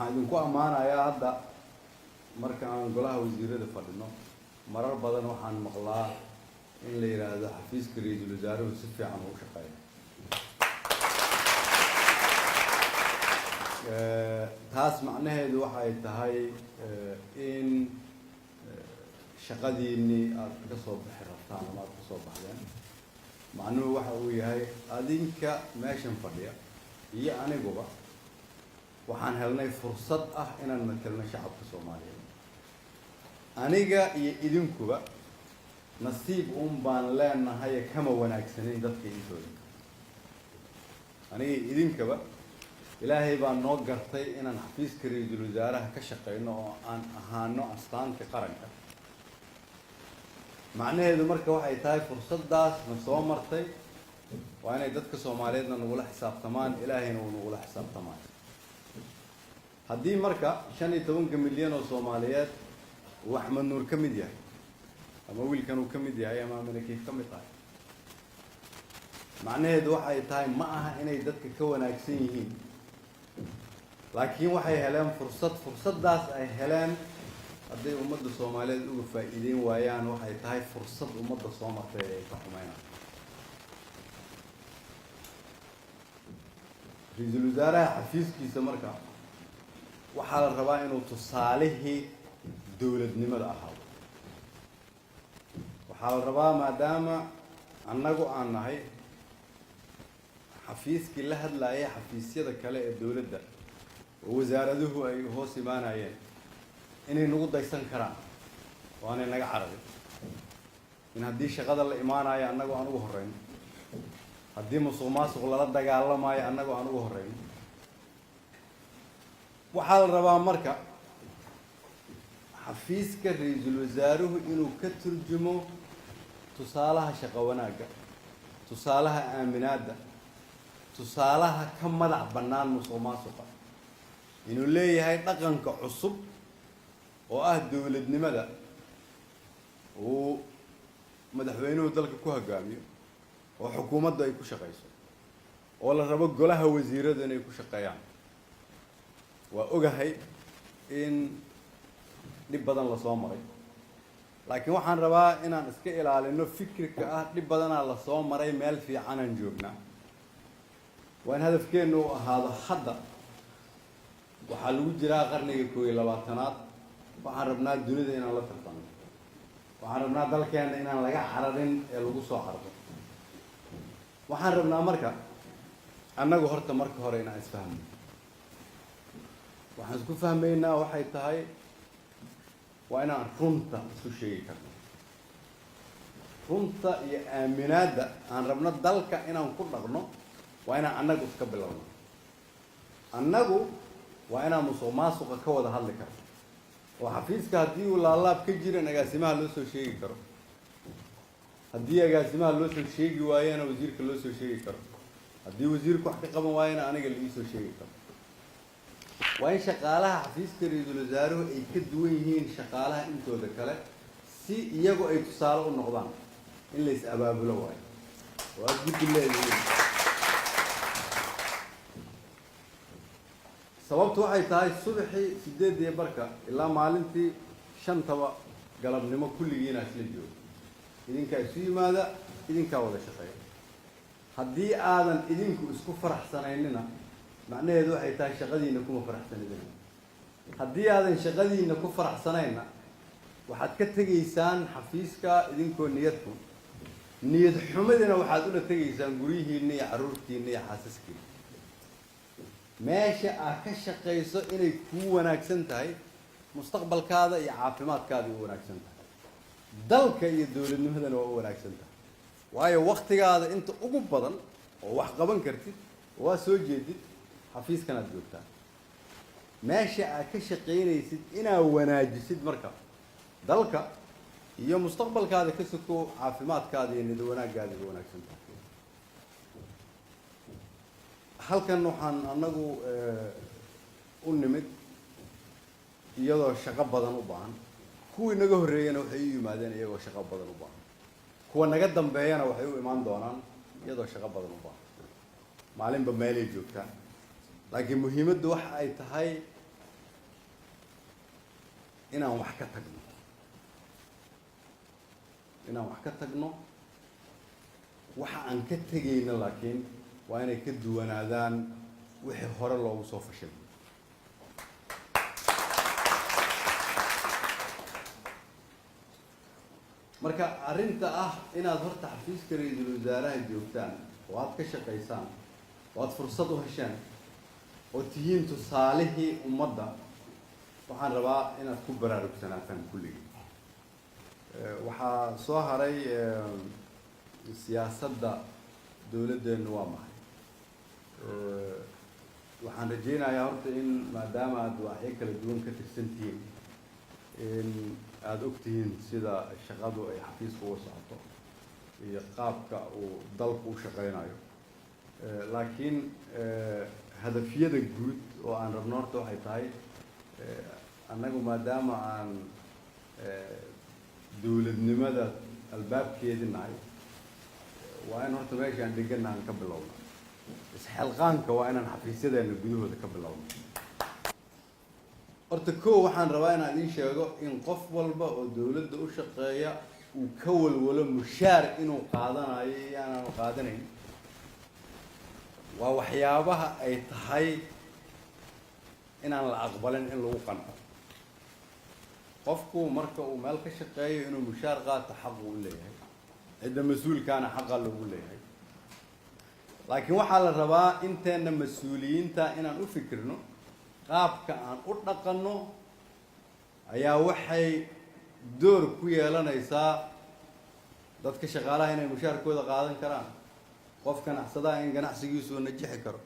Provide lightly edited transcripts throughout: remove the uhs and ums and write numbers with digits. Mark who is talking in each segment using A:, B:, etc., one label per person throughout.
A: Waxaan idinku ammaanayaa hadda marka aan golaha wasiirada fadhino, marar badan waxaan maqlaa in la yidhaahdo xafiiska ra-iisul wasaaruhu si fiican uu shaqeeya. Taas macnaheedu waxay tahay in shaqadiinnii aada ka soo bixi rabtaan ama aada ka soo baxdeen. Macnuhu waxa uu yahay, adinka meeshan fadhiya iyo aniguba waxaan helnay fursad ah inaan matelno shacabka Soomaaliyeed. Aniga iyo idinkuba nasiib un baan leenahay, kama wanaagsanayn dadka intooda. Aniga iyo idinkaba Ilaahay baa noo gartay inaan xafiiska ra-iisul wasaaraha ka shaqeyno oo aan ahaano astaanka qaranka. Macnaheedu marka waxay tahay, fursaddaas na soo martay waa inay dadka Soomaaliyeedna nagula xisaabtamaan, Ilaahayna uu nagula xisaabtamaayo. Haddii marka 15-ka milyan oo Soomaaliyeed uu Axmed Nuur ka mid yahay, ama wiilkan uu ka mid yahay, ama Amina Kiif ka mid tahay, macnaheedu waxay tahay ma aha inay dadka ka wanaagsan yihiin, laakiin waxay heleen fursad. Fursaddaas ay heleen hadday ummadda Soomaaliyeed uga faa'iideyn waayaan, waxay tahay fursad ummadda soo martay ay ka xumeynaan. Ra-iisul wasaaraha xafiiskiisa marka waxaa la rabaa inuu tusaalihii dowladnimada ahaado. Waxaa la rabaa, maadaama annagu aan nahay xafiiskii la hadlaayay xafiisyada kale ee dowladda oo wasaaraduhu ay hoos imaanayeen, inay nagu daysan karaan oo aanay naga cararin, in haddii shaqada la imaanayo annagoo aan ugu horeyno, haddii musuq maasuq lala dagaalamayo annagoo aan ugu horeyno. Waxaa la rabaa marka xafiiska ra-iisul wasaaruhu inuu ka turjumo tusaalaha shaqo wanaagga, tusaalaha aaminaadda, tusaalaha ka madax bannaan musuq maasuqa, inuu leeyahay dhaqanka cusub oo ah dowladnimada uu madaxweynuhu dalka ku hogaamiyo, oo xukuumaddu ay ku shaqayso, oo la rabo golaha wasiiradu inay ku shaqeeyaan. Waa ogahay in dhib badan lasoo maray, laakiin waxaan rabaa inaan iska ilaalino fikirka ah dhib badanaa lasoo maray, meel fiicanaan joognaa. Waa in hadafkeennu u ahaado, hadda waxaa lagu jiraa qarniga 21-aad, waxaan rabnaa dunida inaan la tartanno, waxaan rabnaa dalkeenna inaan laga cararin ee lagu soo cararo. Waxaan rabnaa marka annagu horta marka hore inaan isfahmno. Waxaan isku fahmaynaa waxay tahay waa inaan runta isu sheegi karno, runta iyo aaminaadda aan rabno dalka inaan ku dhaqno. Waa inaan annagu iska bilowno. Annagu waa inaan musuq maasuqa ka wada hadli karno, oo xafiiska haddii uu laalaab ka jiran agaasimaha loo soo sheegi karo, haddii agaasimaha loo soo sheegi waayana wasiirka loo soo sheegi karo, haddii wasiirku wax ka qaban waayana aniga la iisoo sheegi karo. Waa in shaqaalaha xafiiska ra-iisul wasaaruhu ay ka duwan yihiin shaqaalaha intooda kale, si iyagu ay tusaale u noqdaan. In la is abaabulo waayo oo aada guddi leedihiin. Sababtu waxay tahay, subaxii 8:15 ilaa maalintii 5-taba galabnimo kulligiinaa isla jooga, idinkaa isu yimaada, idinkaa wada shaqeeya. Haddii aadan idinku isku faraxsanaynina, macnaheedu waxay tahay shaqadiina kuma faraxsanidina. Haddii aadan shaqadiina ku faraxsanaynna, waxaad ka tegaysaan xafiiska idinkoo niyad xun. Niyad xumadina waxaad ula tegaysaan guryihiinna iyo carruurtiinna iyo xaasaskiina. Meesha aad ka shaqayso inay kuu wanaagsan tahay, mustaqbalkaada iyo caafimaadkaada u wanaagsan tahay, dalka iyo dowladnimadana waa u wanaagsan tahay, waayo waktigaada inta ugu badan oo wax qaban kartid oo waa soo jeedid xafiiskan aad joogtaa. Meesha aad ka shaqaynaysid inaad wanaajisid marka dalka iyo mustaqbalkaada ka sokow, caafimaadkaada iyo niyad wanaaggaada u wanaagsan tahay. Halkan waxaan anagu u nimid iyadoo shaqo badan u baahan. Kuwii naga horreeyana waxay u yimaadeen iyagoo shaqo badan u baahan, kuwa naga dambeeyana waxay u imaan doonaan iyadoo shaqo badan u baahan. Maalinba meelay joogtaan, laakiin muhiimaddu waxa ay tahay Inaan wax ka tagno, inaan wax ka tagno. Waxa aan ka tegayna laakiin waa inay ka duwanaadaan wixii hore loogu soo fashilay. Marka arrinta ah inaad horta xafiiska ra-iisul wasaaraha joogtaan oo aad ka shaqaysaan oo aad fursad u hesheen oo tihiin tusaalihii ummadda, waxaan rabaa inaad ku baraarugsanaatan kulligii. Waxaa soo haray siyaasadda dowladdeennu waa maxay? Waxaan rajeynayaa horta in maadaama aad waaxyo kala duwan ka tirsan tihiin, in aada og tihiin sida shaqadu ay xafiiska uga socoto iyo qaabka uu dalku u shaqeynayo. Laakiin hadafyada guud oo aan rabno horta waxay tahay, annagu maadaama aan dowladnimada albaabkeedi nahay, waa in horta meeshaan degana aan ka bilowna. Isxilqaanka waa inaan xafiisyadeena gudahooda ka bilowno. Horta kow, waxaan rabaa inaan idiin sheego in qof walba oo dowladda u shaqeeya uu ka walwalo mushaar inuu qaadanayo iyo aanaanu qaadanayn. Waa waxyaabaha ay tahay inaan la aqbalin in lagu qanco. Qofku marka uu meel ka shaqeeyo inuu mushaar qaato xaqu u leeyahay, cidda mas-uulkaana xaqa loogu leeyahay. Laakiin waxaa la rabaa inteenna mas-uuliyiinta inaan u fikirno qaabka aan u dhaqanno ayaa waxay door ku yeelanaysaa dadka shaqaalaha inay mushaarkooda qaadan karaan, qof ganacsadaha in ganacsigiisu najixi karo,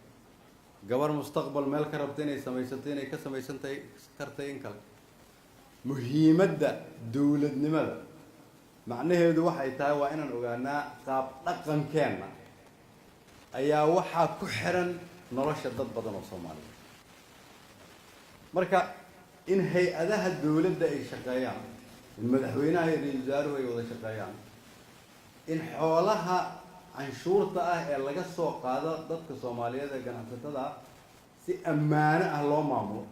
A: gabar mustaqbal meel ka rabta inay samaysato inay ka samaysantahay kartay in kale. Muhiimadda dowladnimada macnaheedu waxay tahay waa inaan ogaanaa qaab dhaqankeenna ayaa waxaa ku xiran nolosha dad badan oo Soomaaliyeed. Marka in hay-adaha dowladda ay shaqeeyaan, in madaxweynaha iyo ra-iisul wasaaruhu ay wada shaqeeyaan, in xoolaha canshuurta ah ee laga soo qaado dadka Soomaaliyeed ee ganacsatada ah si ammaano ah loo maamulo,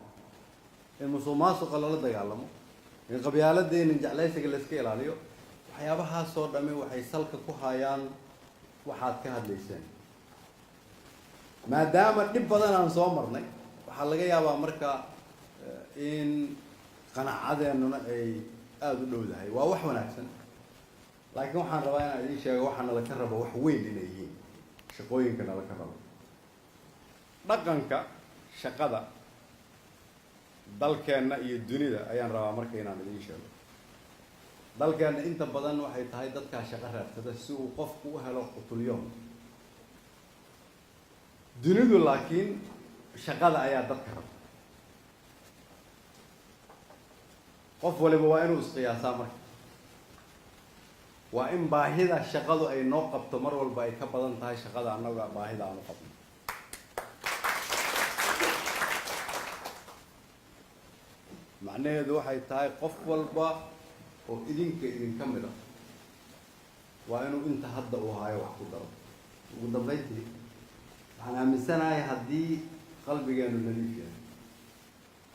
A: in musuq maasuqa lala dagaalamo, in qabyaaladda iyo ninjeclaysiga la iska ilaaliyo, waxyaabahaasoo dhami waxay salka ku hayaan waxaad ka hadlayseen. Maadaama dhib badan aan soo marnay, waxaa laga yaabaa marka in qanacadeennuna ay aada u dhowdahay. Waa wax wanaagsan, laakiin waxaan rabaa inaan idiin sheego waxaa nala ka rabo wax weyn inay yihiin shaqooyinka nala ka rabo. Dhaqanka shaqada dalkeenna iyo dunida ayaan rabaa marka inaan idiin sheego. Dalkeenna inta badan waxay tahay dadkaa shaqo raadsada si uu qofku u helo qutulyoon. Dunidu laakiin shaqada ayaa dadka rabta. Qof waliba waa inuu isqiyaasaa. Marka waa in baahida shaqadu ay noo qabto mar walba ay ka badan tahay shaqada annaga baahida aan u qabno. Macnaheedu waxay tahay qof walba oo idinka idinka mid ah waa inuu inta hadda uu hayo wax ku daro. Ugu dambeyntii, waxaan aaminsanahay haddii qalbigeenu nadiif yahay,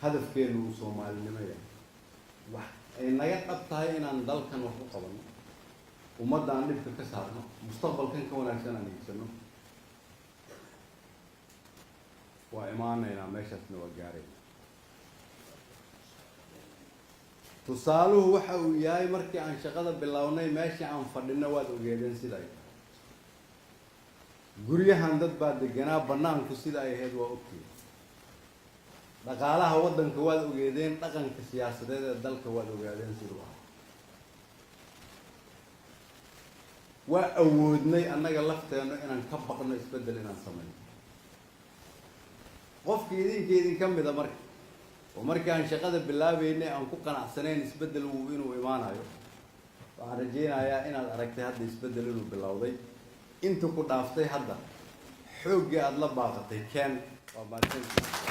A: hadafkeenu uu Soomaalinimo yahay, wax ay naga dhab tahay inaan dalkan wax u qabanno, ummadda aan dhibka ka saarno, mustaqbalkan ka wanaagsan aan hiigsano, waa imaanaynaa meeshaasna, waa gaarayna. Tusaaluhu waxa uu yahay markii aan shaqada bilownay, meeshii aan fadhino waad ogeedeen sida ay tahay. Guryahan dad baa deganaa, banaanku sida ay ahayd waa ogtihiin. Dhaqaalaha waddanka waad ogeedeen, dhaqanka siyaasadeed ee dalka waad ogaadeen siduu ahaa. Waa awoodnay annaga lafteennu inaan ka baqno isbeddel inaan samayno. Qofki idinka idinka mida marka oo markii aan shaqada bilaabeynay aan ku qanacsanayn isbeddel uu inuu imaanayo, waxaan rajeynayaa inaad aragtay hadda isbeddel inuu bilowday. Inta ku dhaaftay hadda xooggii aada la baaqatay keen. Waa mahadsantihiin.